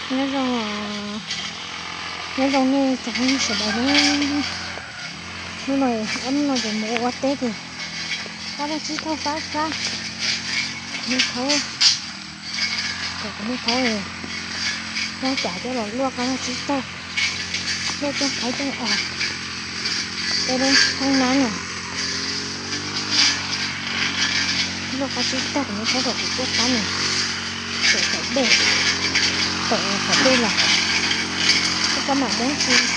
Nyob zoo, nyob zoo nej tsoom phooj ywg sawv daws na. Hnub no, ob hnub no ces mus ua teb ces pab nej tsib taug fab fab, nej thaub, kom nej thaub nyob cas coj los luaj qab tsib taug, luaj coj qaib coj os tej lub hoob nab na. Luaj qab tsib taug kom nej thaub kom kuv tuaj qab na. Txawm txawm dej, txawm txawm dej los, kuv tsob mam muab tsis,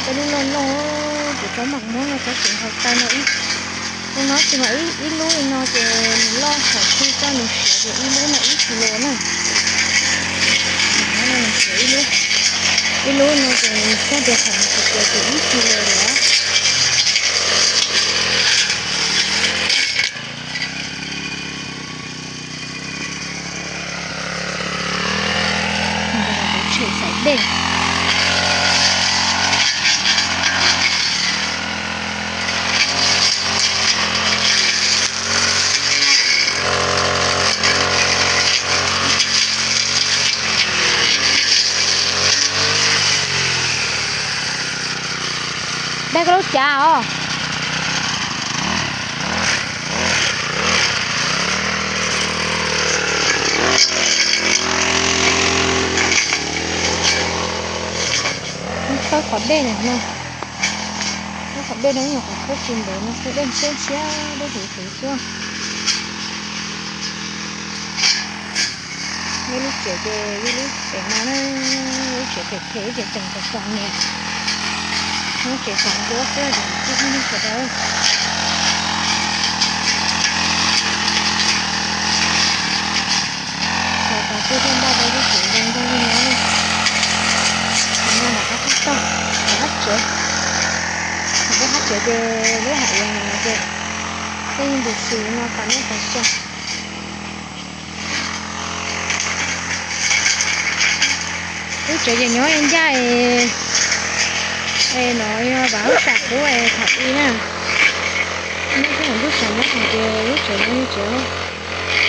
tej lub loj loj, kuv tsob mam muab no tsob tsev nqaus taw no ib, tus no tsis mas ib lub li no ces nws loj thaum twg coj nws siav ces ib lub no ib kis lus na. Nws siav ib lub, ib lub no ces coj tias thaum nws siav ces ib kis lus lawm. Tshem xaiv dej. Dej koj lub cav os. Khawb qhov dej no, khawb qhov dej no ib nyuag qhov khawb tsis ntev no, khawb dej ntshiab ntshiab dej huv huv xwb. Yog lub tsev ces yog lub tsev no na, lub tsev phem phem, lub tsev tseem txom txom nyem, lub tsev xav ntuab xwb ces tsis txij nej sawv daws. Xav tas twb thiaj npaj tau lub tsev zoo nkauj li no ne. Tam no mam qab tag tag, mam qab tsev. Mam qab tsev ces lub hauv no ces tej ntws sis no tas nej tas xyoo. Lub tsev ces nyob ncaj es no yog vam lub sam qub es thaum ub na. Nyob xwb lub sam nyob hauv ces lub tsev no yog tsev,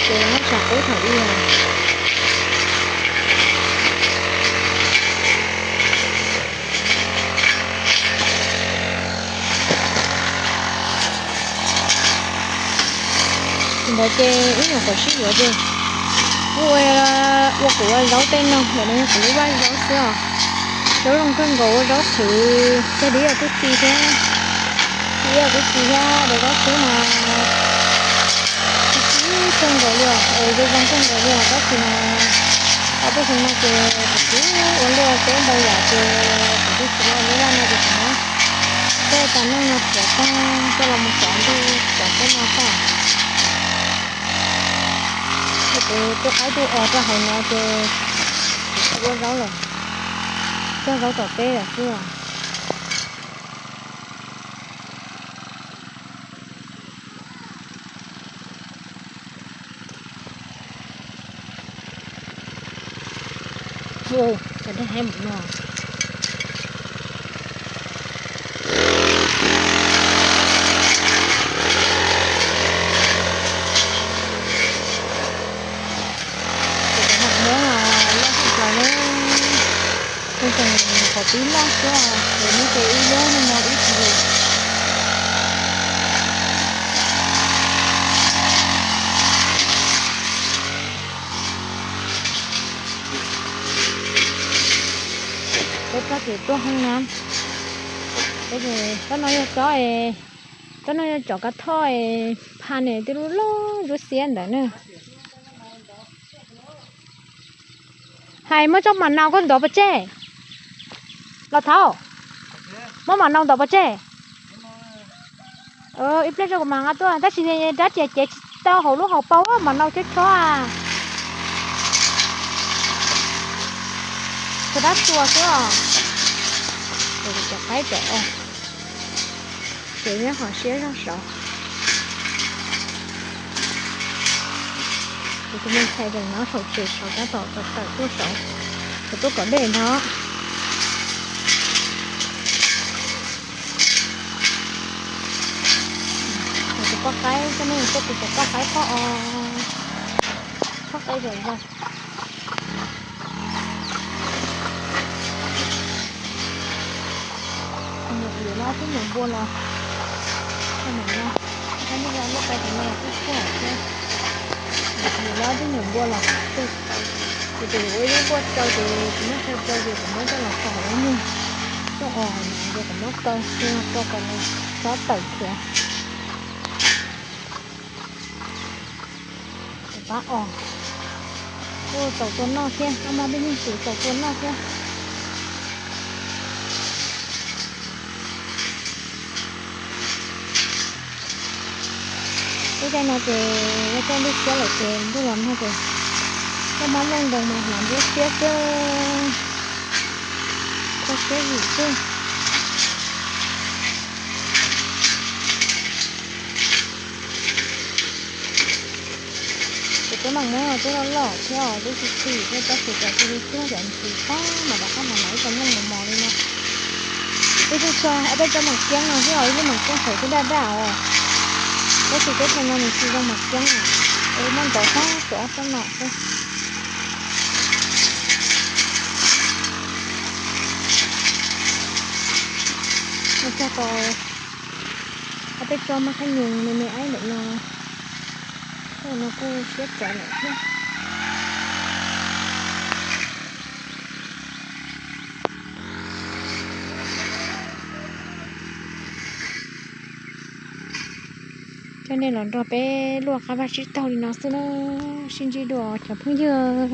tsev vam lub sam qub thaum ub os. Ntawd ces ib nyuag kom sib yuav ces kuj ua kuv ua zaub tej no, ntawm no yog kuv lub vaj zaub xwb os. Zaub zoo kawg nkaus, ua zaub xwb, tej dib yog kuj txi thiab, dib yog kuj txi thiab, zaub xwb mas txi txi kawg nkaus li os, es zoo zoo kawg nkaus li os, tab sis mas tau tej xyoo no ces kuv twb ua luaj teb ntau yam ces kuv twb tsis ua lub vaj no ces kuv muab tej tas neej no rhuav tag coj los mus tov ntuj tov tej no tag. Ces kuv tuaj qaib tuaj os rau hauv no ces kuv tsis ua zaub lawm, cog zaub tom teb lawm xwb os. Ua, cov dej heev mus no. Ces cov mam muab loj tsis plaws na, tej tseem qhov pib loj xwb os, ces muab ces ib lub no no ib kis lus. Peb txoj kev tuaj hoob nab, peb ces tsob no yog tsob, tsob no yog cov kav thoj, phaj ne twb lub lub ntsuab xiab ntawd na. Hais muab tsob mam nau koj ntov pov tseg los thaum, muab mam nau ntov pov tseg. Ib pliag tso kuv mam nqa tuaj, tab sis rab riam cev tsis tau hauv lub hauv paus mam nau chob chob. Tsuas dab tsuas xwb os. Cov qaib cov os, ces nyob qhov siab zog saud. Ces tus me ntxhais tseem nyob saum tsev saud tab tom tawm tuaj saud, tawm tuaj kom dej no. Tus poj qaib, coj nej tuaj tus poj qaib poj os, poj qaib zom zaws. Tib nyuam npua los, no, nej los lub qab no los kuj kuaj thiab. Nim no tib nyuam npua los kuj, kuv tus ua ib lub npua tsau ces kuv muab tsau tsau ces kuv muab coj los faus ib nyuag xyoo os, ces kuv muab kaw, kaw kom nws xob tawm khiav. Pab os, kuj txaus tua noj thiab, ob mab peb nyuj tus txaus tua noj thiab. Lub caij no ces yog caij ntuj siab lawm ces ntuj los nag ces coj mab nplooj ntoo mas hlav nplooj siab xwb, kho siab vim xwb. Ces tsob maj muab tsob loj loj thiab os, tsob txi txi thiab tsob txi txi li thiab, cov txi tag mas rov qab mas ib co nplooj mos mos li no. Peb tsob tso, ob peb tsob mam kiab no xwb os, ib lub mam kiab txawv twb daj daj os. Tab sis teb chaws no nws tsis zoo mam kiab, muab ntov tag rau ob tsob no xwb. Cog tau ob peb tsob mab khab nyum me me aib ntawm no, no kuj siab txawv lawm thiab. Coj nej los nrog peb luaj qab vaj tsib taug li no xwb na, sib ntsib dua cov phooj ywg.